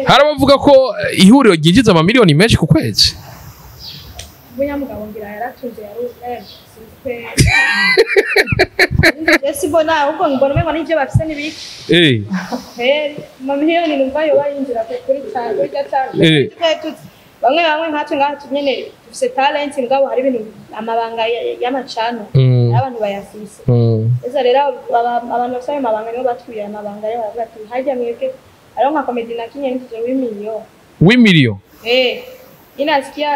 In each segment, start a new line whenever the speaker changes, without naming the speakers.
Hari abavuga ko ihuriro ryinjiza amamiliyoni menshi ku kwezi.
Bunyamugabo ngira yaratunze yaruze sinzwe. Jesi bona ubwo mbona umengo n'ivyo bafise nibiki.
Eh.
Eh, mamiliyoni numva yo bayinjira kuri cyane kuri cyane. Bamwe bamwe nkatwe ngaha nyene dufise talent mugabo hari ibintu amabanga y'amacano abantu bayafise. Eza rero abantu bafise ayo mabanga nibo batuye amabanga yo baravuga ati harya mwebwe ariho nka comedy na kinye nituje w'imiliyoni.
W'imiliyoni?
Eh. Inasikia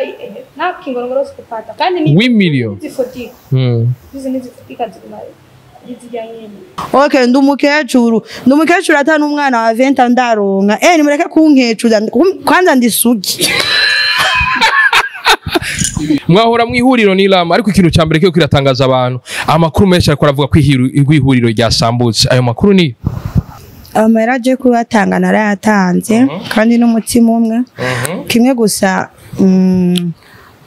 na kingorongoro sikupata. Kandi ni
w'imiliyoni.
Zifotika. Hizi nizifutika ziguma zizijya nyene.
Okay, ndumukecuru. Ndumukecuru atanu umwana wa 20 ndaronka. Eh, nimureke kunkecuza kwanza ndisugi.
Mwahora mwihuriro ni lama ariko ikintu ca mbere cyo kiratangaza abantu amakuru menshi ariko aravuga ko ihuriro ryasambutse. Ayo makuru ni
amera je kubatanga narayatanze kandi n'umutima umwe. Kimwe gusa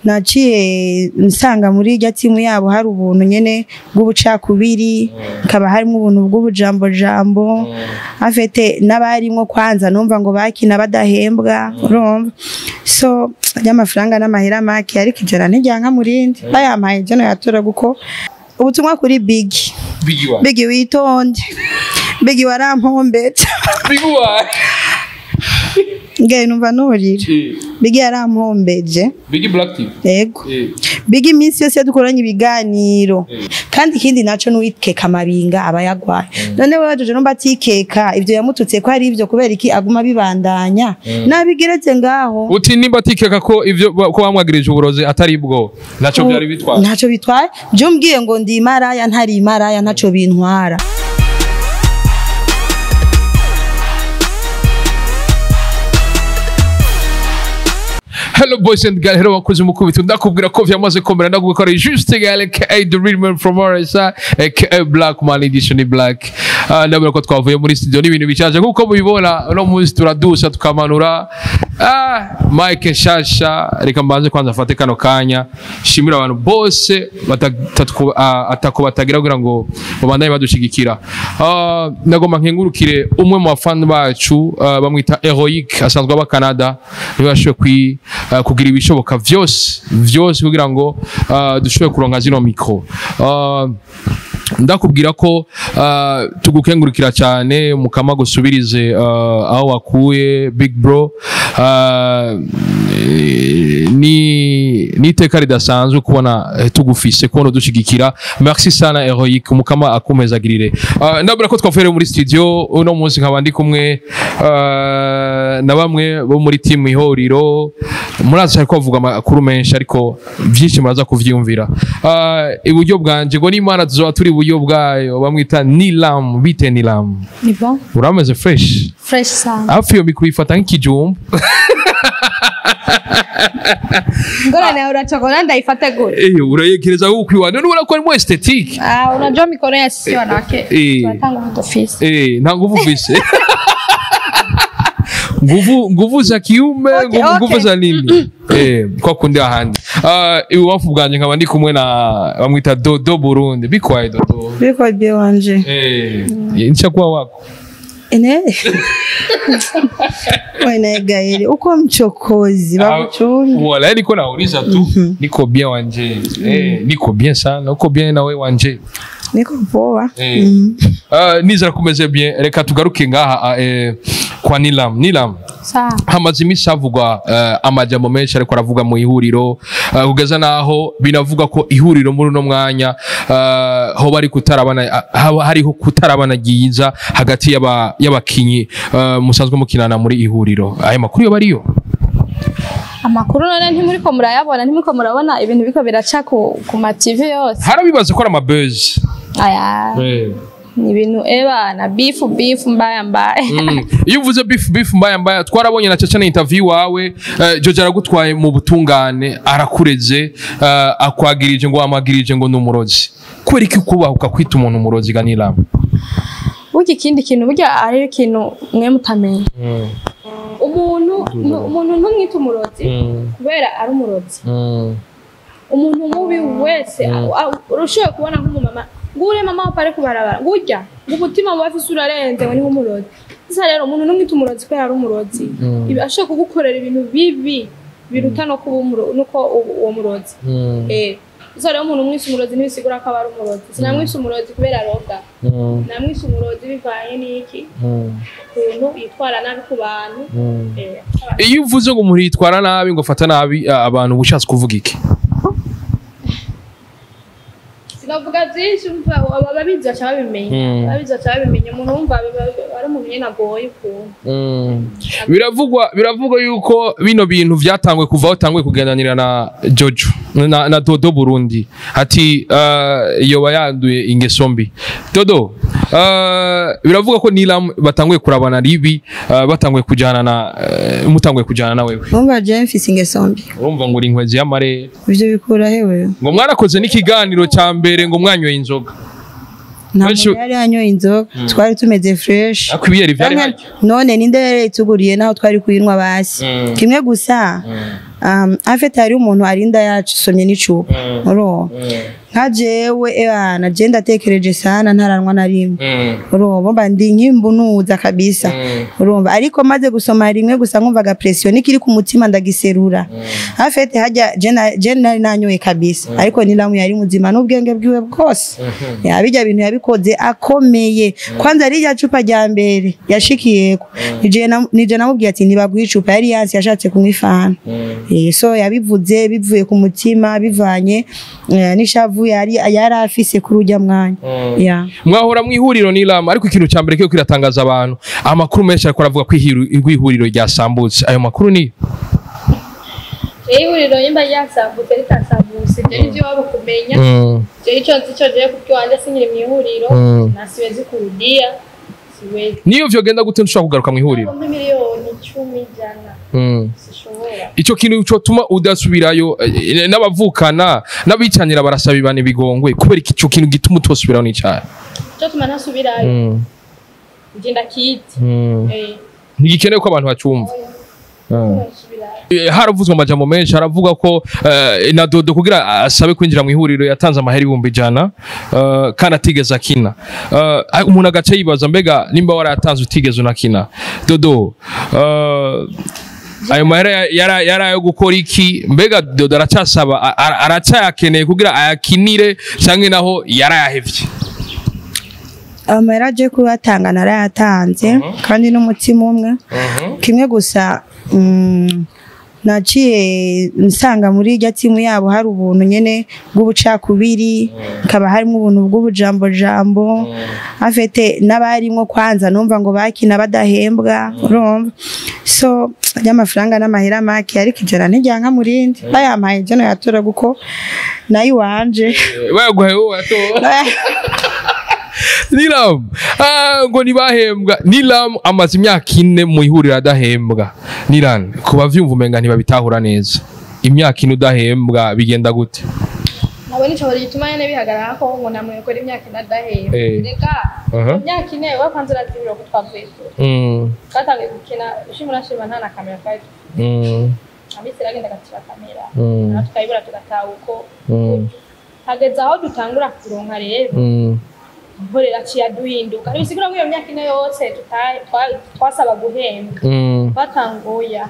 naciye nsanga muri irya timu yabo hari ubuntu nyene bw'ubucakubiri, kaba harimo ubuntu bw'ubujambo jambo afete n'abarimwo kwanza numva ngo bakina badahembwa urumva. So y'amafaranga n'amahera make ariko ijana ntijyanka murindi bayampaye je yatora guko ubutumwa kuri Big Big witonde Big warampombetse
Big wa
nge numva nurira Big yarampombeje
Big Black TV
yego Big iminsi yose dukoranye ibiganiro kandi ikindi naco nuwikeka amabinga aba yagwaye none wewe jojo numba atikeka ivyo yamututse ko ari ivyo kubera iki aguma bibandanya nabigeretse ngaho
uti nimba atikeka ko ivyo ko bamwagirije uburozi atari bwo naco byari bitwaye
naco bitwaye je umbwiye ngo ndi maraya ntari maraya naco bintwara.
Hello boys and girls, hello wakoze mukubito ndakubwira ko vyamaze komera ndagukora juste gale ka the real man from RSA aka Black Man Edition Black. Ndabona ko twavuye muri studio n'ibintu bicaje nkuko mubibona no munsi turadusa tukamanura. Mike Shasha reka mbanze kwanza afate kano kanya shimira abantu bose atako batagira kugira ngo babandanye badushigikira. Nagomba nkengurukire umwe mu bafana bacu bamwita Heroic asanzwe aba Canada niwe yashoboye kugira ibishoboka vyose vyose kugira ngo dushobore kuronka zino micro. Ndakubwira ko tugukengurukira cyane mukama gusubirize aho wakuye big bro. Ni niteka ridasanzwe kubona tugufise kubona dushigikira. Merci sana Heroic mukama akumezagirire. Ndabura ko twavuye muri studio uno munsi nkaba ndi kumwe na bamwe bo muri team ihuriro. Muraza ariko bavuga amakuru menshi ariko byinshi muraza kuvyumvira. Iburyo bwanje ngo n'Imana tuzoba turi iburyo bwayo bamwita Nilam. Bite Nilam?
Ni bon.
Urameze fresh?
Fresh sana.
Hafi yo mikro ifata nk'ikijumbu.
Ngora na urachokora ndaifata gure.
Eh, urayekereza ukwiwa. None ubona ko ari mu esthétique.
Ah, unajua mikono ya sisi wanawake tunatanga nguvu ofisi.
Eh, nta nguvu ofisi. Nguvu nguvu za kiume, okay, nguvu za nini? Eh, kwa kundi ahandi. Iwafu bwanje nkaba ndi kumwe na bamwita Dodo Burundi. Bikwaye Dodo?
Bikwaye bie wanje.
Eh, nchakuwa wako.
Ene. Wena Gaeli, uko mchokozi babuchungi.
Wala niko nauliza tu. Niko bien wanje. Eh, niko bien sana. Uko bien nawe wanje?
Niko poa.
Nizera kumeze bien. Reka tugaruke ngaha kwa Nilam. Nilam.
Sawa.
Hamaze imisi havugwa amajambo menshi ariko aravuga mu ihuriro kugeza naho binavuga ko ihuriro muri uno mwanya ho bari kutarabana hariho kutarabana giza hagati y'abakinyi musanzwe mukinana muri ihuriro. Ayo makuru yo bariyo?
Amakuru none ntimuriko murayabona, ntimuriko murabona ibintu biko biraca ku ma TV yose.
Harabibaza ko ari ama buzz.
Aya. Ni ibintu ebana beef beef mbaya mbaya.
Iyo uvuze beef beef mbaya mbaya twarabonye na cacana interview wawe Jojo aragutwaye mu butungane arakureze akwagirije ngo amagirije ngo numurozi. Kubera iki kubahuka kwita umuntu umurozi ganira?
Burya ikindi kintu burya ari ikintu mwe mutamenye. Umuntu ntumwita umurozi kubera ari umurozi. Umuntu mubi wese urushoboye kubona nk'umumama ngure mama pare kubarabara ngurya ngumutima mu bafise urarenze ngo ni nk'umurozi. Sasa rero umuntu numwita umurozi ko yari umurozi, ibi ashobora kugukorera ibintu bibi biruta no kuba nuko uwo murozi. Sasa rero umuntu umwise umurozi ntibisigura ko aba ari umurozi. Sinamwise umurozi kubera aroga, namwise umurozi bivanye n'iki, ukuntu yitwara nabi ku bantu.
Iyo uvuze ngo umuntu yitwara nabi, ngo fata nabi abantu, ushatse kuvuga iki?
Sinavuga byinshi, umva ababizi baca babimenya. Ababizi baca babimenya. Umuntu wumva ari umuntu nyene agoye ukuntu.
Biravugwa yuko bino bintu vyatanguye kuva aho utanguye kugendanira na Jojo na Dodo Burundi, ati yoba yanduye ingeso mbi Dodo. Biravuga ko Nilam batanguye kurabana ribi, batanguye kujana na mutanguye kujana na wewe.
Umva, je mfise ingeso mbi?
Urumva ngo uri inkwezi y'amarere.
Ivyo bikura hewe?
Ngo mwarakoze n'ikiganiro ca mbere ngo mwanyoye inzoga.
Nta muntu yari yanyoye inzoga, twari tumeze fresh.
Ariko ibiyeri vyari
Canke-
harya.
None ninde yari yituguriye naho twari kuyinywa basi? Kimwe gusa, afite hari umuntu arinda yasomye n'icupa, urumva nka jewe ebana, je ndatekereje sana, ntaranwa na rimwe. Urumva mba ndi nk'imbunuza kabisa. Urumva, ariko maze gusoma rimwe gusa nkumva aga pression nikiri ku mutima ndagiserura. Afete hajya je nari nanyoye kabisa, ariko Nilamu yari muzima n'ubwenge bwiwe bwose. Yabijya bintu yabikoze akomeye. Kwanza rirya cupa rya mbere yashikiyeko, nije namubwiye ati ntibaguhe icupa, yari yansi, yashatse kunywa ifana. So yabivuze bivuye ku mutima, bivanye n'ishavu yari afise kuri ujya mwanya. Yeah.
Mwahora mu ihuriro Nilam, ariko ikintu cya mbere kiyo kiratangaza abantu, amakuru menshi ariko aravuga ko ihuriro ryasambutse. Ayo makuru ni
Ihuriro nyimba ryasambutse ritasambutse, ibyo ni byo waba kumenya. Je icyo nzi cyo, jewe kubyo wanje sinkiri mu ihuriro na siwezi kurudia, siwezi.
Niyo vyogenda gute ntushobora kugaruka mu ihuriro?
Ntabwo 100 miliyoni 100 sishobora.
Ico kintu cotuma udasubirayo, n'abavukana n'abicanira barasaba ibana ibigongwe, kubera iki ico kintu gituma utosubirayo n'icyaha?
Cyo tuma ntasubirayo, nje ndakiti.
Ntigikenewe ko abantu bacumva.
Ntasubirayo.
Haravuzwe amajambo menshi, haravuga ko na Dodo kugira asabe kwinjira mu ihuriro yatanze amahera 100,000, kandi atigeze akina. Umuntu agace yibaza, mbega nimba warayatanze utigeze unakina, Dodo, ayo mahera yari ayo gukora iki? Mbega Dodo aracyasaba, aracyayakeneye kugira ayakinire, canke naho yarayahevye?
Amahera aje kuyatanga narayatanze, kandi n'umutima umwe. Kimwe gusa, naciye nsanga muri irya timu yabo hari ubuntu nyene bw'ubucakubiri, hakaba harimo ubuntu bw'ubujambojambo. Afete n'abarimwo kwanza numva ngo bakina badahembwa. Urumva, so y'amafaranga n'amahera make, ariko 100 ntiryanka murindi, bayampaye je noyatora kuko nayo iwanje.
Bayaguhaye wowe atora. Nilam, ngo ntibahembwa. Nilam amaze imyaka 4 mu ihuriro adahembwa. Nilan, ku bavyumva umenga ntibabitahura neza. Imyaka 4 udahembwa bigenda gute?
Nabona ico gituma nyene bihagarara ko ngo namwe gukora imyaka 4 adahembwa. Reka, imyaka 4 wapanze urazibira ko twavuye kure. Twatangiye gukina ushima urashima, nta na kamera twari dufite. Abisi iragenda agatira kamera, natwe tukayibura, tugataha uko. Hageze aho dutangura kuronka rero, nkorera aciye aduhinduka. Ntibisigura ngo iyo myaka 4 yose twasaba guhembwa. Twatanguya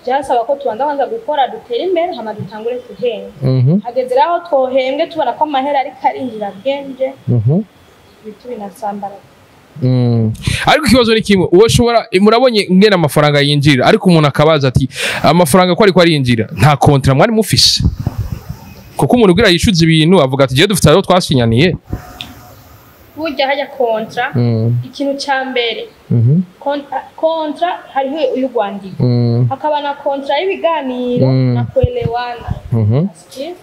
byasaba ko tubanza kwanza gukora, dutere imbere, hama dutangure guhembwa. Hageze rero aho twohembwe, tubona ko amahera ariko arinjira bwenje, bitu binasambara.
Ariko ikibazo ni kimwe, uwo shobora murabonye ngene amafaranga yinjira, ariko umuntu akabaza ati amafaranga ko ariko arinjira, nta contrat mwari mufise? Kuko umuntu ugira yishuza ibintu avuga ati je dufite ayo twasinyaniye.
Burya hajya contrat, ikintu ca mbere, contrat hariho uy'urwandiko, hakaba na contrat y'ibiganiro na kuelewana. Sikia?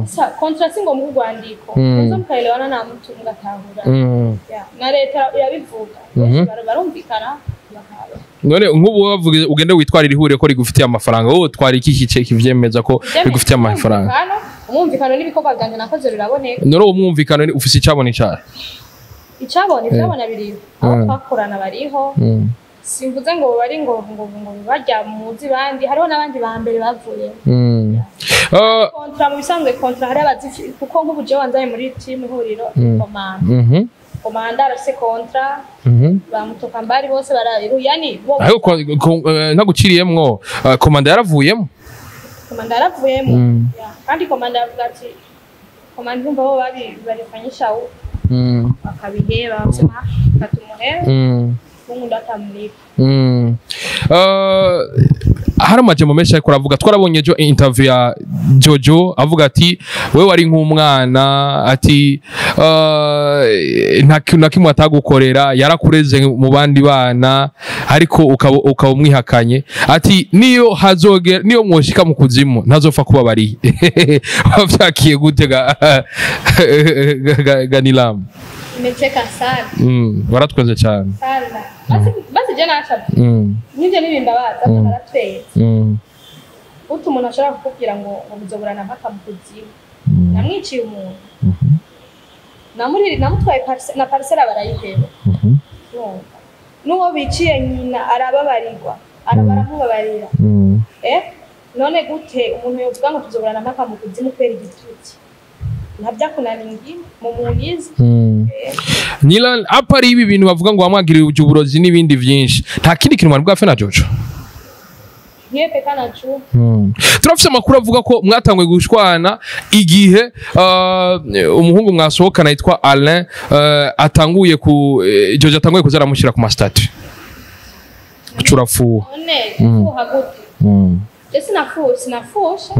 Sa contrat si ngombwa urwandiko, muzo mukaelewana na mtu mugatahura. Ya, na leta irabivuga. Benshi barumvikana bakaba.
None nk'ubu wavuga ugende witwarira ihuriro ko rigufitiye amafaranga, wowe twara iki kice kivyemeza ko rigufitiye amafaranga?
Umwumvikano n'ibikorwa byanje nakoze biraboneka.
None uwo mwumvikano ufise icabona icahe?
Icabona, ivyabona biriho, abo twakorana bariho. Simvuze ngo bari ngo bajya muzi bandi, hariho n'abandi ba mbere bavuye. Contrat mu bisanzwe, contrat hari abazifi, kuko nk'ubu jewe wanzaye muri team ihuriro komanda. Komanda arafise contrat, bamutoka mbari bose bara yani bo.
Ariko ntaguciriyemwo, Komanda yaravuyemo.
Komanda yaravuyemo. Yeah. Kandi Komanda avuga ati Komanda umva bo babi barifanyisha uko bakabiheba, basema katumuheba, Mungu ndo atamlipa.
Hari amajambo menshi ariko aravuga. Twarabonye ejo interview ya Jojo avuga ati wewe wari nk'umwana, ati nta kintu na kimwe atagukorera, yarakureze mu bandi bana, ariko ukaba umwihakanye, ati niyo hazogera niyo mwoshika mu kuzimu ntazopfa kubabariye. Wavyakiye gute ga Nilam?
Nimecheka sana.
Waratwenze cyane.
Sana. Basi je nasha nivyo nibimbabaza, baratweza. Utu umuntu ashobora kukubwira ngo muzoburana mpaka mu kuzimu. Namwiciye umuntu, namuriri namutwaye na parcelle barayiheba. Urumva? N'uwo biciye nyina arababarirwa, baramubabarira. None gute umuntu yovuga ngo tuzoburana mpaka mu kuzimu kubera igitutsi? Ntabyakunaniye mu munizi.
Nilan, apa ari ibi bintu bavuga ngo wamwagiriye uburozi n'ibindi vyinshi, nta kindi kintu mwari bwafe na Jojo?
Niye peka na cu.
Turafise amakuru avuga ko mwatanguye gushwana igihe umuhungu mwasohokana yitwa Alain, atanguye ku Jojo atanguye kuza aramushyira ku ma statut, curafuha.
None kufuha gute? Je sinafushe.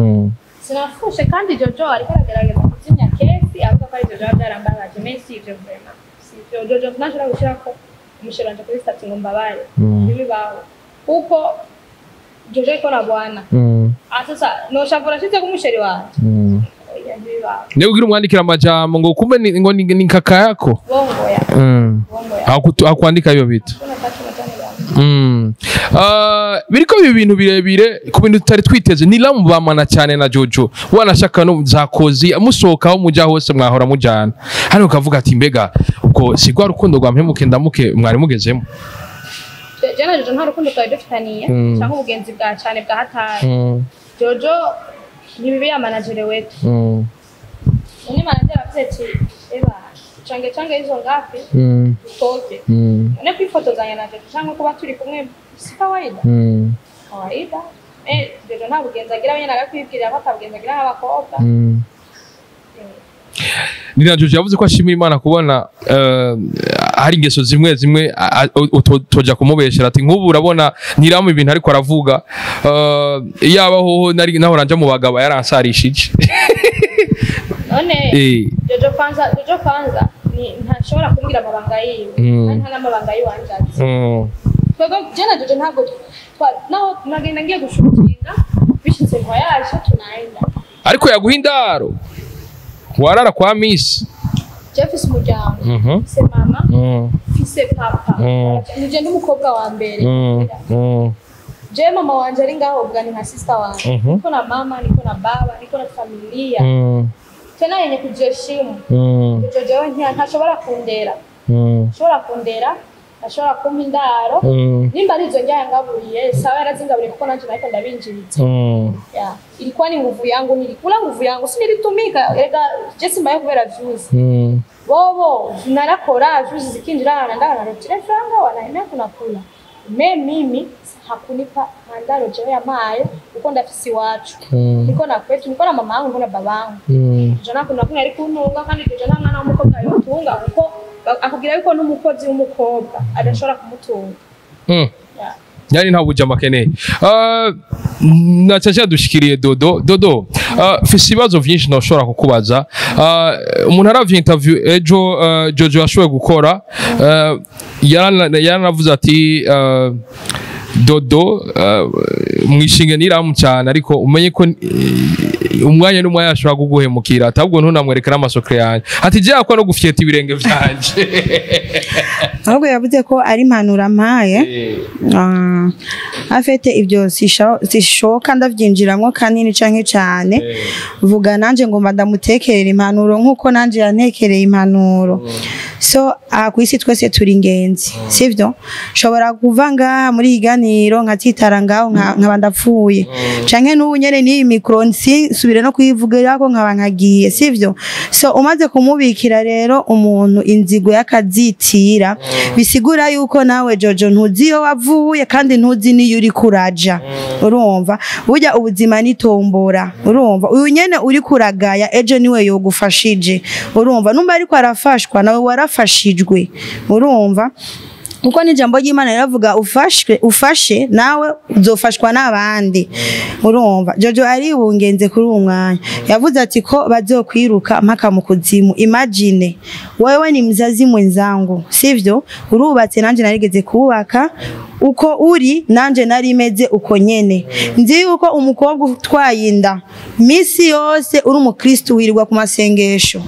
Sinafushe kandi Jojo ariko aragerageza kuzimya kesi avuga ko ari Jojo byarambabaje, mais si ivyo vraiment. Si ivyo, Jojo ntashobora gushirako umushero wanje kuri statut ngo mbabare. Ntibibaho. Kuko Jojo iko na bwana. Ah, sasa noshavura ashitse ku musheri wanje. Oya, ntibibaho.
Niyo ugira umwandikira amajambo ngo kumbe ngo ni kaka yako.
Bongo ya. Bongo ya.
Hakuandika hiyo vitu.
Kuna tatu na tano ya.
Biriko ibi bintu birebire ku bintu tutari twiteze. Nilam bamana cyane na Jojo, wanashaka no zakozi musohokaho muja hose mwahora mujana, hano ukavuga ati mbega ubwo si rwa rukundo rwa mpemuke ndamuke mwari mugezemo?
Je na Jojo nta rukundo twari dufitaniye cyangwa ubugenzi bwa cyane bwa hatari. Jojo ni bibi ya manager wetu. None manager avuze ati eba change change izo ngapi tutoke. None kwifotozanya na Jojo cyangwa kuba turi kumwe si kawaida. Kawaida. Jojo nta bugenzi agira, nyine arakwibwirira ko atabugenzi agira nk'abakobwa.
Nina Jojo yavuze ko ashimira Imana kubona hari ingeso zimwe zimwe utoja kumubeshera, ati nk'ubu urabona Niramu ibintu ariko aravuga, yaba hoho nari nahora nja mu bagabo yaransarishije.
None Jojo kwanza ni ntashobora kumbwira amabanga yiwe, kandi nta n'amabanga yiwanje azi. Twebwe je na Jojo ntabwo naho nagenda ngiye gushutinga bishitse voyage tunaenda.
Ariko yaguha indaro warara kwa Miss.
Je mfise umuryango, mfise mama, mfise papa, nije n'umukobwa wa mbere. Je mama wanje ari ngaho ubwa ni nka sister wanje. Niko na mama, niko na baba, niko na familia. Tena yenye kujiheshimu. Jojo jewe ntashobora kundera. Ashobora kundera, ashobora kumpa indaro. Nimba ari izo njya yangaburiye, sawa yarazingaburiye kuko nanje nariko ndabinjiriza. Yeah. Ilikuwa ni nguvu yangu, nilikula nguvu yangu, si nilitumika. Erega je simbaye kubera views. Bobo narakora views zikinjira na ndara narotire franga wanaemea kunakula. Mimi hakunipa mandaro jewe yamaye kuko ndafisi iwacu. Niko na kwetu, niko na mama yangu, niko na babangu. Jojo nakunda kumwe ari kuntunga, kandi Jojo nta mwana w'umukobwa yotunga kuko akubwira yuko n'umukozi w'umukobwa adashobora kumutunga. Yeah.
Yani nta bujama akeneye. Na dushikiriye Dodo. Mfise ibibazo vyinshi ntoshobora kukubaza. Umuntu aravye interview ejo Jojo yashoboye gukora, yaranavuze ati Dodo mwishinge Niramu cyane, ariko umenye ko umwanya n'umwanya ashobora kuguhemukira, atabwo ntunamwerekera amasokre yanjye, ati je yakwa no gufyeta ibirenge vyanje.
Ahubwo yavuze ko ari impanuro ampaye. Afete ibyo sishoka ndavyinjiramwo kanini canke cane. Vuga nanje ngomba ndamutekerera impanuro nkuko nanje yantekereye impanuro. So aha ku isi twese turi ingenzi, sivyo? Nshobora kuva ngaha muri iganiro nkatitara ngaho nkaba ndapfuye, canke n'ubu nyene n'iyi micro nsubire no kuyivugirako nkaba nkagiye, sivyo? So umaze kumubikira rero umuntu inzigo y'akazitira, bisigura yuko nawe Jojo ntuzi iyo wavuye kandi ntuzi n'iyo uri kuraja. Urumva, burya ubuzima ni tombora. Urumva, uyu nyene uri kuragaya ejo niwe yogufashije. Urumva, numba ariko arafashwa nawe warafashijwe. Urumva, kuko n'ijambo ry'Imana riravuga ufashwe ufashe nawe uzofashwa n'abandi. Urumva, Jojo aribungenze kuri uwo mwanya, yavuze ati ko bazokwiruka mpaka mu kuzimu. Imagine wewe ni mzazi mwenzangu, sivyo? Urubatse, nanje narigeze kubaka, uko uri nanje nari meze uko nyene. Nzi yuko umukobwa utwaye inda misi yose uri umukristo wirirwa ku masengesho.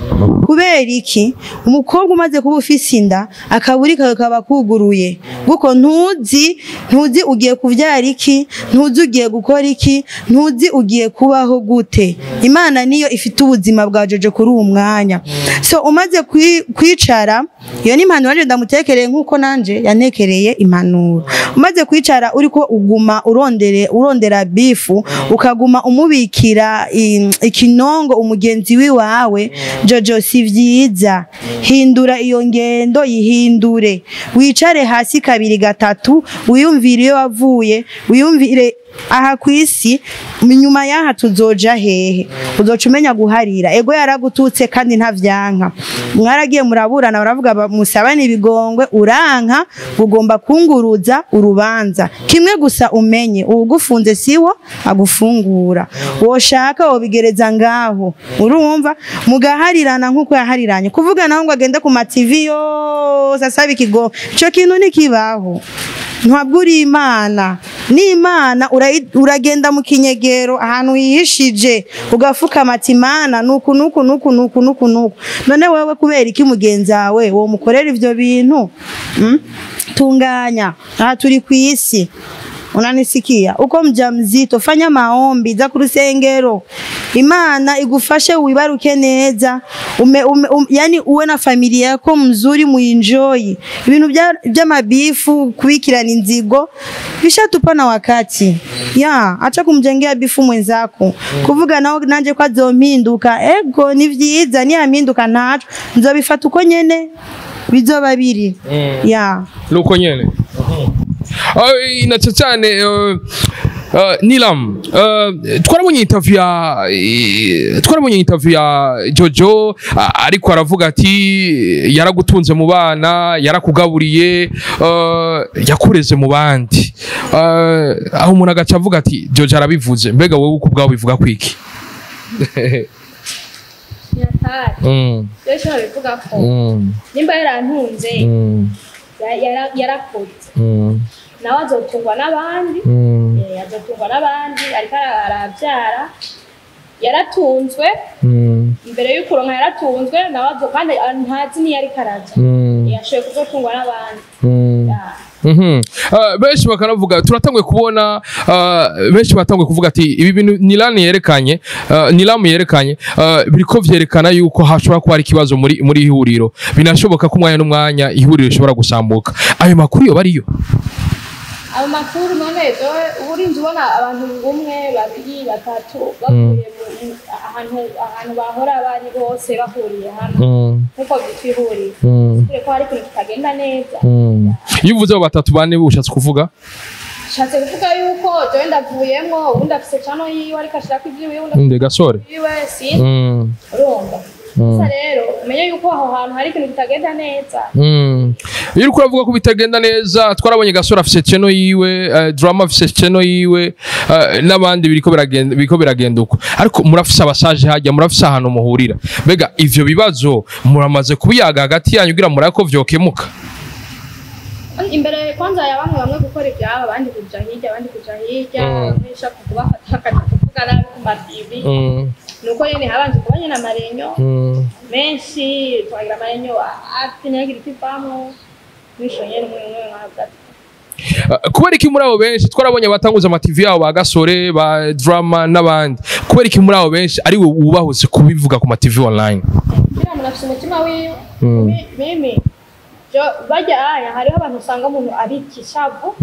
Kubera iki? Umukobwa umaze kuba ufise inda akaburi kawe kaba kuguruye, kuko ntuzi ugiye kuvyara iki, ntuzi ugiye gukora iki, ntuzi ugiye kubaho gute. Imana niyo ifite ubuzima bwa Jojo kuri uwo mwanya. So umaze kwicara, iyo ni impanuro nanje ndamutekereye nkuko nanje yantekereye impanuro. Umaze kwicara uriko uguma urondera bifu, ukaguma umubikira ikinongo umugenzi wiwawe, Jojo si vyiza. Hindura iyo ngendo, yihindure, wicare hasi kabiri gatatu, wiyumvire iyo wavuye, wiyumvire aha kwisi nyuma yaha tuzoja hehe, uzoca umenya guharira. Ego yaragututse kandi ntavyanka, mwaragiye muraburana, baravuga musabane ibigongwe, uranka ugomba kunguruza urubanza. Kimwe gusa umenye, ugufunze siwo agufungura, woshaka wobigereza ngaho. Urumva, mugaharirana nkuko yahariranye. Kuvuga naho ngo agende ku ma TV yose asaba ikigo, ico kintu nikibaho. Ntabwo uri Imana, ni Imana uragenda mu kinyegero ahantu yihishije ugafukama ati Imana nuku nuku nuku nuku nuku nuku. None wewe kubera iki mugenzi wawe wo mukorera ivyo bintu? Tunganya, aha turi ku isi. Unanisikia? Uko mjamzito, fanya maombi za kurusengero, Imana igufashe wibaruke neza, yani uwe na familia yako mzuri, muenjoy. Ibintu by'amabifu kubikirana inzigo bishatupa na wakati. Ya, acha kumjengea bifu mwenzako. Kuvuga naho nanje ko azompinduka, ego ni vyiza, ni aminduka ntaco nzobifata uko nyene bizoba biri. Ya,
nuko nyene. Inacha cyane. Nilam, twarabonye interview ya Jojo, ariko aravuga ati yaragutunze mu bana, yarakugaburiye, yakureze mu bandi. Aho umuntu agaca avuga ati Jojo arabivuze, mbega wowe uko ubwawe bivuga kwiki?
Jojo arabivuga ko nimba yarantunze yarakoze, nawe azotungwa n'abandi, azotungwa n'abandi, ariko arabyara, yaratunzwe imbere y'ukuronka, yaratunzwe nawe kandi ntazi niyo ariko araja, yashoboye kuzotungwa n'abandi.
Benshi bakanavuga, turatanguye kubona benshi batanguye kuvuga ati ibi bintu Nilam yerekanye, Nilam yerekanye biriko vyerekana yuko hashobora kuba ari ikibazo muri ihuriro, binashoboka ko umwanya n'umwanya ihuriro rishobora gusambuka. Ayo makuru yo bariyo?
Ayo makuru none uburinzi ubona abantu umwe babiri batatu bavuye ahantu bahora bari bose bahuriye hano nkuko bitwihuriye, ko hari ikintu kitagenda neza.
Iyo uvuze abo batatu bane ushatse kuvuga?
Shatse kuvuga yuko jewe ndavuyemwo, ubundi afise channel yiwe ariko ashirako ivyiwe,
undi gasore
yiwe si urumva. Sasa rero umenye yuko aho hantu hari ikintu kitagenda neza.
Iyo uriko uravuga ko bitagenda neza, twarabonye gasore afise channel yiwe, drama afise channel yiwe, n'abandi biriko biragenda uko. Ariko murafise abasaje hajya, murafise ahantu muhurira. Mbega ivyo bibazo muramaze kubiyaga hagati yanyu kugira murako vyokemuka?
Imbere kwanza ya bamwe gukora ibyabo, abandi kuja hirya, abandi kuja hirya, bamwe kubafata kuvuga nabi ku ma TV. Nuko nyene habanje kuba nyene amarenyo menshi, twagira amarenyo atinyagira itivamwo, mwisho nyene umwe nkavuga.
Kubera iki muri abo benshi twarabonye batanguza ama TV yabo ba gasore ba drama n'abandi, kubera iki muri abo benshi ari we wubahuse kubivuga ku ma TV online?
Kila muntu Afise umutima wiwe. Mimi bajya aya, hariho abantu usanga umuntu abika ishavu,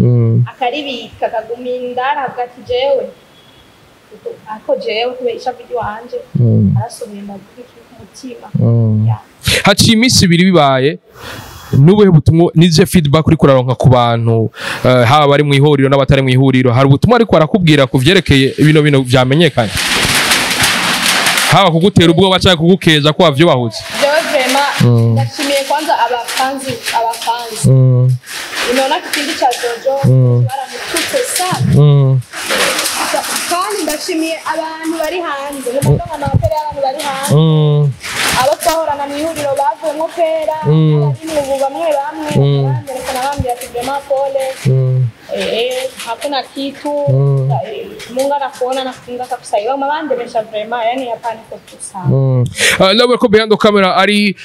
akaribika, akaguma indara, avuga ati jewe ako jewe kubera ishavu ry'iwanje arasubiye, ndavuga ikiri ku mutima. Yeah.
Haciye iminsi 2 bibaye, nubuhe butumwa, nize feedback uri kuraronka ku bantu, haba bari mu ihuriro n'abatari mu ihuriro? Hari ubutumwa ariko arakubwira ku vyerekeye bino vyamenyekanye, haba kugutera ubwoba cyangwa kugukeza ko wavyubahutse?
Jewe vraiment ndashimiye kwanza abafanzi. Unaona kipindi cha Jojo baramututse sana. Kandi ndashimiye abantu bari hanze, ni amapera y'abantu bari hanze, abo twahorana mu ihuriro bavuyemo pera, n'abari ubu bamwe bamwe banyerekana, bambwira ati vraiment pole, hakuna kitu, Mungu anakuona nakufunga kabisa. Iwa bandemesha vraiment, yani hapa niko tu sawa.
Nawe ko behind the camera ari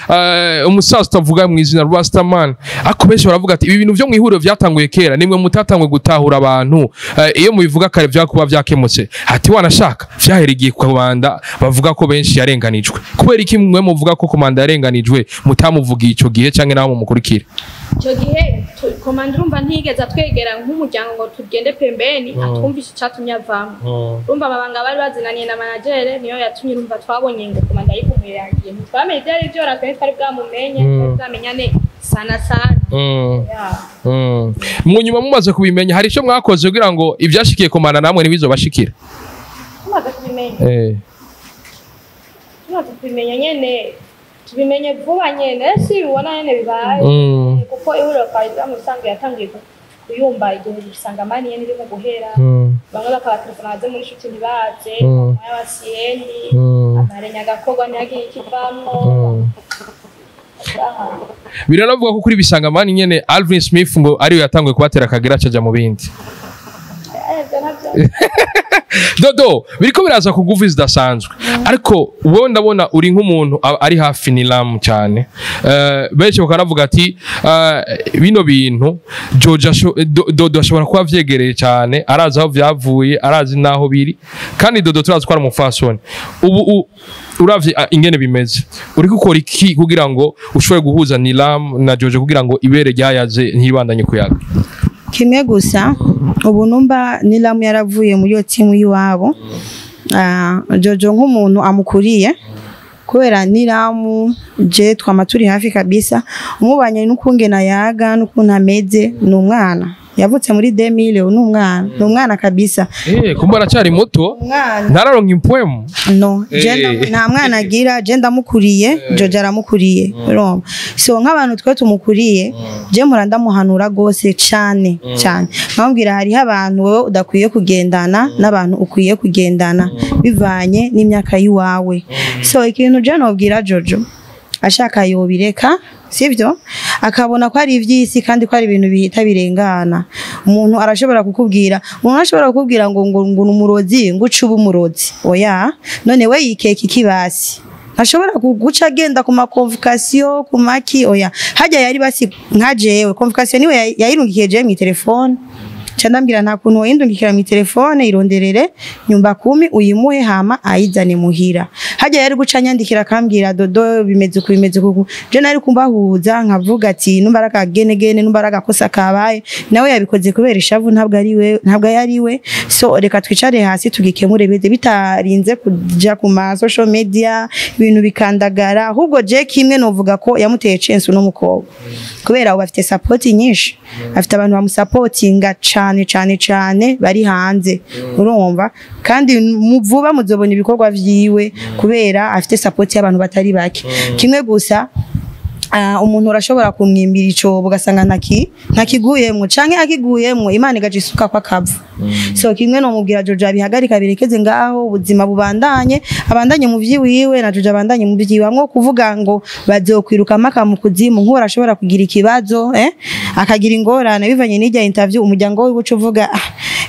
umusaza utavuga mu izina, Rastaman, ariko benshi baravuga ati ibi bintu vyo mu ihuriro vyatanguye kera, nimwe mutatanguye gutahura abantu. Iyo mubivuga kare vyakuba vyakemutse. Ati wanashaka vyahera igihe Komanda bavuga ko benshi yarenganijwe. Kubera iki mwe muvuga ko Komanda yarenganijwe mutamuvugiye ico gihe, canke naho mumukurikira?
Icyo gihe Komanda, urumva, ntiyigeze atwegera nk'umuryango ngo tugende pembeni atwumvishe icatumye avamo. Urumva amabanga bari bazinaniye na manager niyo yatumye, urumva, twabonye ngo Komanda yigumuye yagiye, ntitwamenye ibyo ari byo, ratwe twari bwamumenye, twari bwamenyane sana sana. Yeah.
Mu nyuma mumaze kubimenya, hari ico mwakoze kugira ngo ivyashikiye Komanda namwe ntibizobashikira?
Tumaze kubimenya, tumaze kubimenya nyene, tubimenye vuba nyene, si ubona nyene bibaye, kuko ihuriro kwa musanzwe yatangiye kuyumba igihe bisanga mani nyene irimo guhera, bamwe bakabatelefona baze muri shuti ntibaze, bamwe abasiyeni amarenya agakorwa ntihagire ikivamwo.
Biranavuga ko kuri Bisangamani nyene Alvin Smith ngo ariyo yatanguye kubatera akagera acaja mu bindi.
Ibyo nabyo.
Dodo, biriko biraza ku nguvu zidasanzwe, ariko wowe ndabona uri nk'umuntu ari hafi Nilam cyane. Benshi bakanavuga ati bino bintu George Dodo ashobora kuba avyegereye cyane, arazi aho vyavuye, arazi naho biri, kandi Dodo turazi ko ari umufasoni. Ubu uravye ingene bimeze, uri gukora iki kugira ngo ushobore guhuza Nilam na George, kugira ngo ibere ryayaze ntibandanye kuyaga?
Kimwe gusa, ubu numba Nilamu yaravuye muri iyo timu y'iwabo. Jojo nk'umuntu amukuriye, kubera Nilamu je twama turi hafi kabisa, umubanye n'ukungena yaga n'ukuntu ameze, ni umwana yavutse muri 2000, ni umwana, ni umwana kabisa.
Kumba aracyari muto.
Umwana.
Ntararonka impwemu.
No, je nta mwana agira, je ndamukuriye, Jojo aramukuriye, urumva? So nk'abantu twe tumukuriye, je mpora ndamuhanura gose cane cane, nkamubwira hariho abantu wowe udakwiye kugendana n'abantu ukwiye kugendana bivanye n'imyaka y'iwawe. So ikintu je nobwira Jojo, ashaka yobireka, sivyo, akabona ko ari ivy'isi kandi ko ari ibintu bihita birengana. Umuntu arashobora kukubwira, umuntu ashobora kukubwira ngo ni umurozi, ngo uce uba umurozi. Oya, none we yikeka ikibasi ntashobora guca agenda ku ma convocation ku maki? Oya, hajya yari basi nka jewe convocation niwe yayirungikiye jewe mu telefone, ca ndambwira nta kuntu woyindungikira mu telefone, ironderere nyumba kumi uyimuhe hama ayizane muhira. Hajya yari guca anyandikira akambwira Dodo bimeze uku, bimeze uku, je nari kumbahuza nkavuga ati numba ari akagenegene, numba ari agakosa kabaye, nawe yabikoze kubera ishavu, ntabwo ari we, ntabwo yari we, so reka twicare hasi tugikemure bize bitarinze kuja ku ma social media, ibintu bikandagara. Ahubwo je kimwe novuga ko yamuteye chance uno mukobwa, kubera ubu afite support nyinshi, afite abantu bamusapotinga cane cane cane bari hanze, urumva? Kandi mu vuba muzobona ibikorwa vyiwe kubera afite support y'abantu batari bake. Kimwe gusa, umuntu urashobora kumwimbira icobo ugasanga ntakiguyemwo, canke akiguyemwo Imana igaca isuka kwa kavu. So kimwe nomubwira Jojo, abihagarika, birekeze ngaho, ubuzima bubandanye, abandanye mu vyiwiwe na Jojo abandanye mu vyiwe, amwo kuvuga ngo bazokwiruka mpaka mu kuzimu. Nk'uwo arashobora kugira ikibazo, akagira ingorane bivanye n'irya interview, umuryango wiwe uca uvuga ah,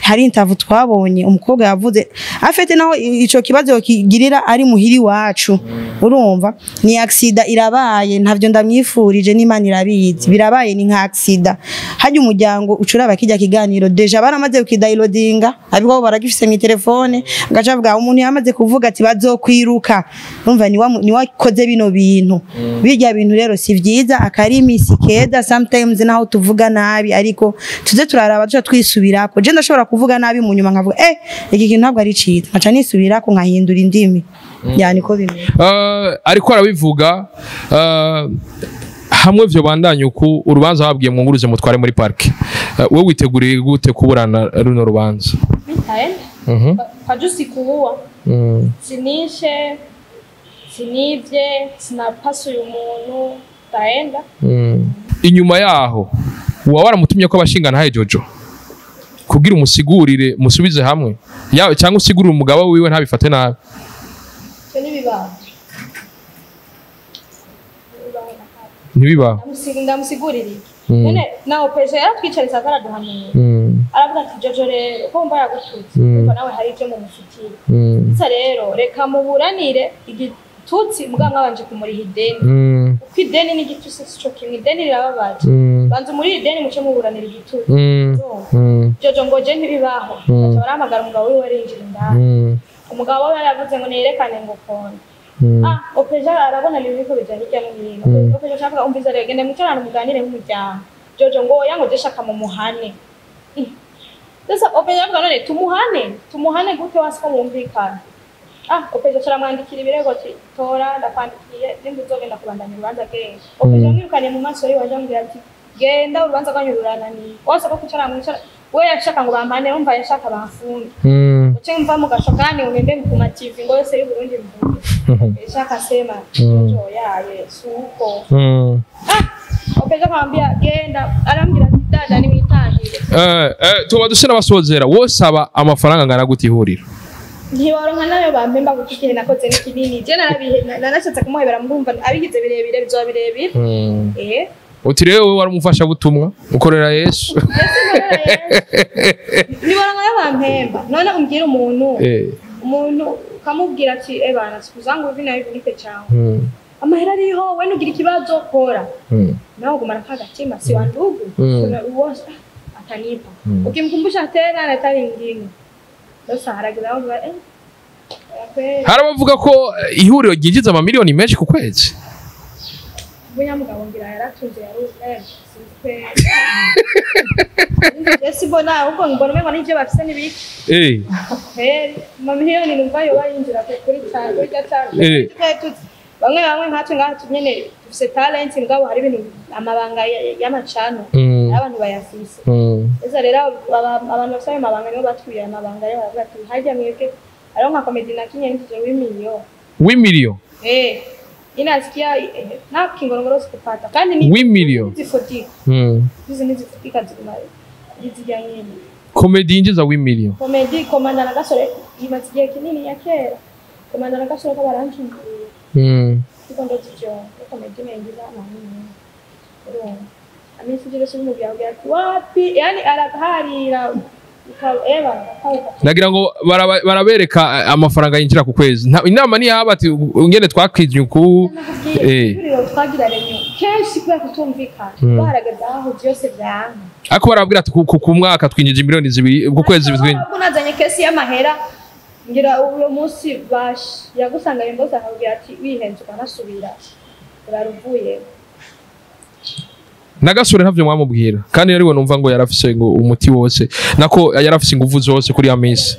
Hari interview twabonye umukobwa yavuze afete naho ico kibazo kigirira ari muhiri wacu, urumva ni accident irabaye, ntavyo ndamwifurije n'Imana irabizi, birabaye ni nka accident. Hajya umuryango ucuraba kijya kiganiro déjà baramaze kukidownloadinga, abiko baragifise mu telefone, gaca avuga umuntu yamaze kuvuga ati bazokwiruka, urumva ni wakoze bino bintu. Birya bintu rero si vyiza, akarimi si keza sometimes naho tuvuga nabi, ariko tuze turaraba tuca twisubirako. Je ndashobora kuvuga nabi mu nyuma nkavuga iki kintu ntabwo ari ciza, nkaca nisubirako nkahindura indimi. Yani ko bimeze.
Ariko arabivuga hamwe vyo bandanye uku urubanza babwiye mwunguruze mutware muri park. Wewe witeguriye gute kuburana runo rubanza?
Nitaenda kwa juu sikuua, sinishe, sinivye, sinapasuye umuntu, ndaenda.
Inyuma yaho uwa waramutumye ko abashingana haye Jojo kugira umusigurire musubize hamwe yawe, cyangwa usigurire umugabo wiwe ntabifate nabi.
Cyo nibibaho.
Ntibibaho.
Ndamusigurira iki? None naho peje yaratwicaritse ataraduhanura. Aravuga ati Jojo rero ko mba yagututse, kuko nawe hari icyo mumufitiye. Ndetse rero reka muburanire igitutsi muganga mwabanje kumuriha ideni. Kuko ideni n'igitutsi sico kimwe, ideni rirababaje. Banza umurihe ideni muce muburanira igitutsi. Jojo ngo je ntibibaho. Baca barahamagara umugabo wiwe arinjira indani. Umugabo we yaravuze ngo nerekane ngo konde. Opeja arabona ibintu biriko bija hirya no hino. Opeja ashaka umviza rero genda mwicarane muganire nk'umuryango. Jojo ngo oya ngo je shaka mumuhane. Sasa Opeja avuga none tumuhane gute wasi ko mwumvikana. Opeja aramwandikira ibirego ati tora ndakwandikiye nimba uzogenda kubandanya urubanza kenshi. Opeja amwirukanye mu maso yiwe ajambwira ati genda urubanza rwanyu rurananiye. Wasi ko kwicara mwicara we yashaka ngo bampane, umva yashaka bamfunge. Uce mva mu gasho kandi ungende ku ma TV ngo yose y'u Burundi mvuge. Yashaka sema Jojo yaye suko. Opeja akamwambia genda, arambwira ati dada ni mwitahire.
Tuba dusena basozera wosaba amafaranga ngana gute ihuriro?
Ntiwaronka nayo bampemba kuko ikintu nakoze ni kinini. Je narashatse kumuhebera murumva abigize birebire bizoba birebire.
Uti rero wewe waramufasha butumwa ukorera Yesu.
Niwaronka nayo bampemba. None umbwira umuntu ukamubwira ati bana sikuzangu hivi na hivi nipe changu. Amahera ariho we nugira ikibazo kora. Nawe ugumana kagatima si wa ndugu. Kuna uwo atanipa. Ukimkumbusha tena na tari nyingine. Sasa haragira aho
Harabavuga ko ihuriro ryinjiza amamiliyoni menshi ku kwezi.
Bunyamugabo ngira yaratunze yaruze sinzi. Ese bona ubwo mbona umengo n'ivyo bafise nibiki. Mamiliyoni numva yo bayinjira kuri cyane kuri cyane. Bamwe bamwe nkatwe ngaha nyene dufise talent mugabo hari ibintu amabanga y'amacano abantu bayafise. Ese rero abantu bafise ayo mabanga nibo batwiye amabanga yo baravuga ati harya mwebwe ariho nka comedy na kinye ntizo w'imiliyoni.
W'imiliyoni?
Inasikia na kingorongoro sikupata kandi ni
w'imiliyoni
zifotika. Hizi ni zifotika ziguma zijya nyene.
Comedy yinjiza w'imiliyoni.
Comedy komanda na gasore imaze igihe kinini ya kera. Komanda na gasore ko barancunguriye. Kikondo ticho comedy mengiza na nini. Urumva. Amisi jire sumubya wapi yani araharira
Nagira ngo barabereka amafaranga yinjira ku kwezi. Inama ni yaba ati ngene twakizye ku
twagira renyo kenshi kubera kutumvikana barageza aho byose byanka.
Ariko barabwira ati ku mwaka twinjije miliyoni 2 ku kwezi bitwinjije.
Unazanye kesi y'amahera ngira uwo munsi bash yagusanga imboza akabwira ati wihenze ukanasubira uraruvuye.
Nagasore ntavyo mwamubwira kandi yari we numva ngo yarafise ngo umuti wose nako yarafise inguvu zose kuri ya misi.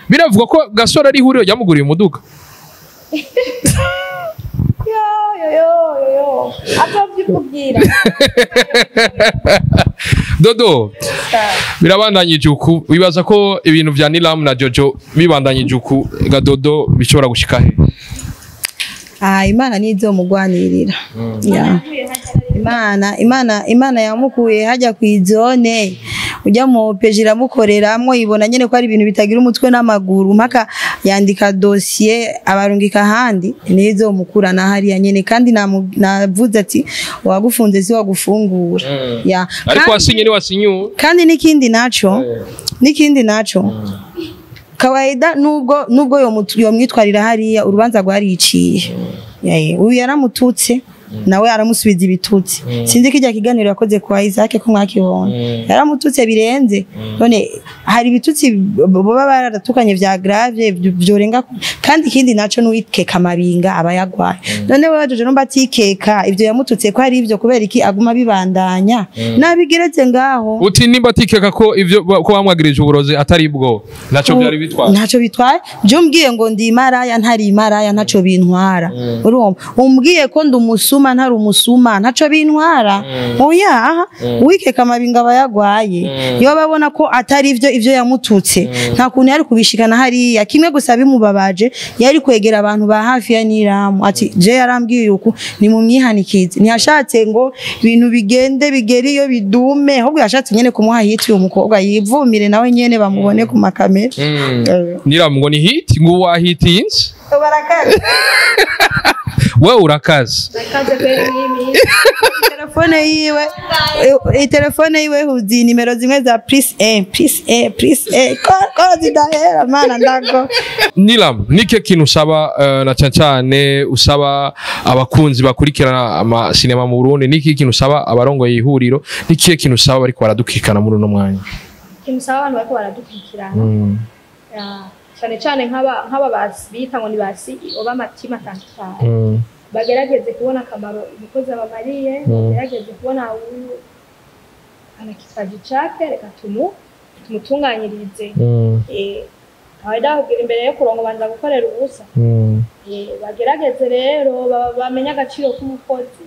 Biravuga ko Gasore ari ihuriro yamuguriye umuduga.
Yo yo yo yo atavyikubwira.
Dodo birabandanyije uku wibaza ko ibintu vya Nilam na Jojo bibandanyije uku ga Dodo bishobora gushika he?
Imana nizo mugwanirira. Imana yamukuye hajya kwizone ujya mu peje iramukoreramwo ibona nyene ko ari ibintu bitagira umutwe n'amaguru mpaka Yandika dossier abarungika ahandi, nizo mukurana hariya nyene. Kandi navuze ati wagufunze si wagufungura. Ya.
Ariko wasinye ni wasinyu.
Kandi n'ikindi naco kawaida, nubwo yomwitwarira hariya, urubanza rwariciye. Uyu yaramututse, nawe aramusubiza ibitutsi. Sinzi ko ijya kiganiro yakoze kwa Isaac ko mwakibonye, yaramututse birenze. None hari ibitutsi baba baratukanye vya grave vyorenga. Kandi ikindi naco, n'uwikeka amabinga aba yagwaye. None wewe Jojo numba atikeka ivyo yamututse ko ari ivyo, kubera iki aguma bibandanya nabigeretse ngaho?
Uti nimba atikeka ko ivyo ko bamwagirije uburozi atari bwo, naco byari bitwaye.
Ntacyo bitwaye. Byo umbwiye ngo ndi imaraya ntari imaraya, ntacyo bintwara. Urumva, umbwiye ko ndi umusuma ntari umusuma, ntacyo bintwara. Oya, uwikeka amabinga aba yagwaye. Iyo babona ko atari ivyo, ivyo yamututse, nta kuntu yari kubishikana hariya. Kimwe gusa bimubabaje, yari kwegera abantu ba hafi ya Niramu ati: "Je yarambwiye uku, ni mu mwihanikize." Ntiyashatse ngo ibintu bigende bigere iyo bidume, ahubwo yashatse nyene kumuha hit, uyu mukobwa yivumire nawe nyene bamubone ku makamera.
Niramu ngo ni hit, ngo wahitinze.
Barakaze.
Wewe urakaze.
Nakaze kweli mimi.
Telefone yiwe, telefone yiwe huzi nimero zimwe za +1 +1 +1 ko zidahera. Mana, ndago.
Nilam, nike kintu usaba, na cyane cyane usaba abakunzi bakurikirana ama sinema mu Burundi? Niki kintu usaba abarongoye ihuriro? Niki kintu usaba bariko baradukurikirana muri uno mwanya?
Ikintu usaba abantu bariko baradukurikirana, ya, cyane cyane nk'aba basi bita ngo ni ba CEO b'amatimu atandukanye, bagerageze kubona akamaro umukozi abamariye, bagerageze kubona uyu ana kipaji chake, reka tumutunganyirize. Kawaida kugira imbere yo kurongo banza gukorera ubusa. Bagerageze rero bamenye agaciro k'umukozi.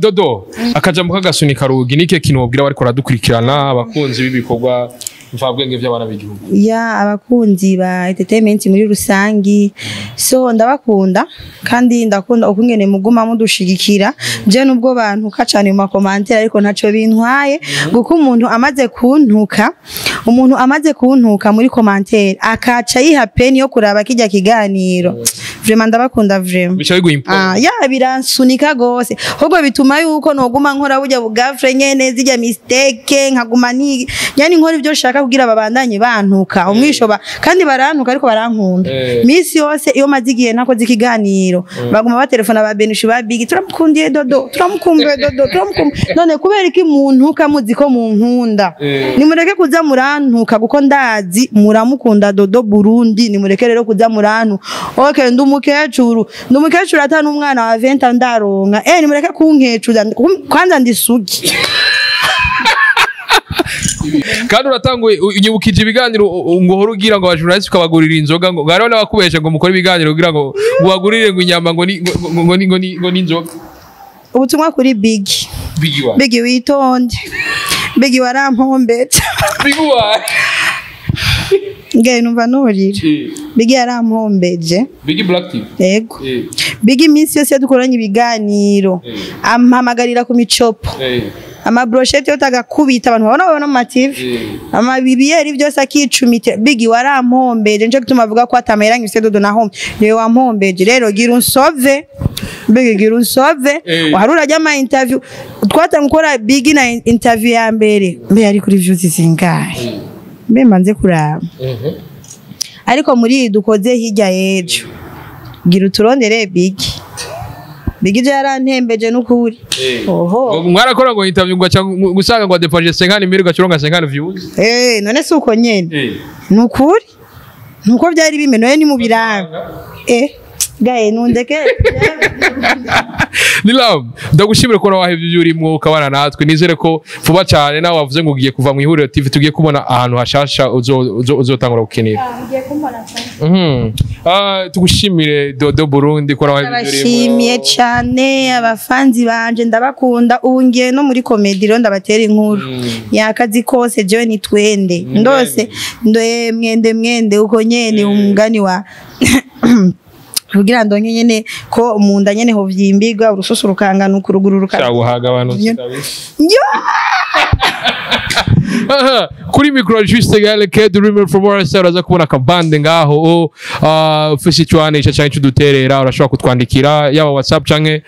Dodo, akajambo k'agasunika rugi, nike kintu wobwira bariko baradukurikirana, abakunzi b'ibikorwa mvabwenge by'abana b'igihugu?
Ya, abakunzi ba entertainment muri rusangi, so ndabakunda kandi ndakunda ukungene muguma mudushigikira. Je nubwo bantuka cyane mu ma commentaires, ariko ntaco bintwaye, kuko umuntu amaze kuntuka muri commentaire akaca yiha peine yo kuraba kijya kiganiro, vraiment ndabakunda, vraiment.
Bica biguha impo.
Ah, ya, biransunika gose, ahubwo bituma yuko noguma nkora burya bugafre nyene zijya mistake, nkaguma ni yani nkora ibyo nshaka kugira babandanye bantuka umwisho ba, kandi barantuka ariko barankunda. Misi yose iyo maze igihe ntakoze ikiganiro, baguma batelefona ba Benishu, ba Big: "Turamukundiye Dodo, turamukumbuye Dodo, turamukumbuye." None kubera iki muntuka muzi ko munkunda? Nimureke kuza murantuka, kuko ndazi muramukunda Dodo Burundi. Nimureke rero kuza murantu. Okay, ndi umukecuru, ndi umukecuru ata n'umwana wa 20 ndaronka. Nimureke kunkecuza, kwanza ndi sugi.
Kandi uratanguye unyibukije ibiganiro ngo uhora ugira ngo aba journaliste ukabagurira inzoga, ngo hariho n'abakubesha ngo mukore ibiganiro kugira ngo bagurire ngo inyama, ngo ni ngo ngo ni ngo ni ngo ni inzoga.
Ubutumwa kuri Big.
Big wa.
Big, witonde. Big, warampombeje.
Big wa.
Nge numva nurira. Big yarampombeje.
Big Black TV.
Yego. Big iminsi yose dukoranye ibiganiro ampamagarira ku micopo, ama brochettes yose agakubita, abantu babona mu ma TV, amabibiyeri byose akicumita. Big, warampombeje, nico gituma avuga ko atamahera ngifise. Dodo naho niwe wampombeje. Rero gira unsove, Big, gira unsove. Wari urajya ama interview twatanga gukora Big na interview ya mbere, mbe yari kuri views zingahe? Mbe mbanze kuraba. Ariko muri iyi dukoze hirya y'ejo, gira uturondere Big. Big je yarantembeje n'ukuri. Oho.
Ngo mwarakora ngo interview ngo gusanga ngo dépassé 50 mille, ugacuronga 50 views.
None si uko nyene? Nukuri nuko byari bimeze. None ni mu biranga gaye nundeke.
Nilam, ndagushimira ko wahevye ibyo urimo ukabana natwe. Nizere ko vuba cyane nawe wavuze ngo ugiye kuva mu Ihuriro TV, tugiye kubona ahantu hashasha uzotangura gukinira.
Ngiye kumbona cyane.
Tugushimire Dodo Burundi ko wahevye ibyo urimo.
Ndabashimiye cyane abafanzi banje, ndabakunda. Ubu ngiye no muri comédie rero, ndabatera inkuru yakazi kose. Jewe ni twende ndose ndoye mwende mwende uko nyene, umugani wa kugira ndonke nyene ko munda nyene hovyimbirwa, urususu rukangana ukuruguru
Shabuhaga abantu
Yo!
kabisa.
Yo!
Aha, kuri micro Juste Gael K the Dreamer from RSA, uraza kubona akabande ngaho. Ufise icyo wanisha canke icyo uduterera, urashobora kutwandikira, yaba WhatsApp canke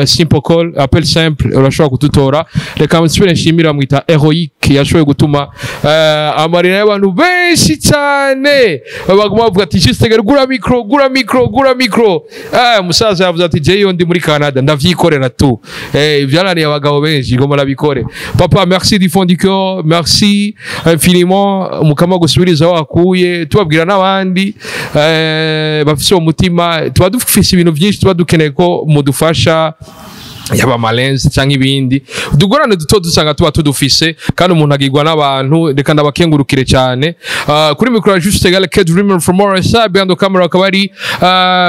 simple call, appel simple, urashobora kudutora. Reka nsubire nshimira mwita Heroic yashoboye gutuma amarira y'abantu benshi cyane baguma bavuga ati: "Juste Gael, gura micro, gura micro, gura micro." Musaza yavuze ati: "Jewe ndi muri Canada, ndavyikorera tu." Byananiye abagabo benshi ngo murabikore. Papa, merci du fond du cœur, merci infiniment. Mukama gusubiriza aho wakuye. Tubabwira n'abandi bafise uwo mutima, tuba dufise ibintu byinshi tuba dukeneye ko mudufasha, yaba amalensi cyangwa ibindi udugorane duto dusanga tuba tudufise, kandi umuntu agirwa n'abantu. Reka ndabakengurukire cyane. Kuri micro ya Juste Gael K Dreamer from RSA, behind the camera akaba ari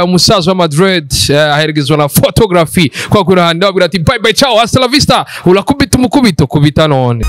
umusaza wa Madrid, aherekezwa na photography kwa kuri handi. Babwira ati: "Bye bye, ciao, hasta la vista." Urakubita umukubito kubita none.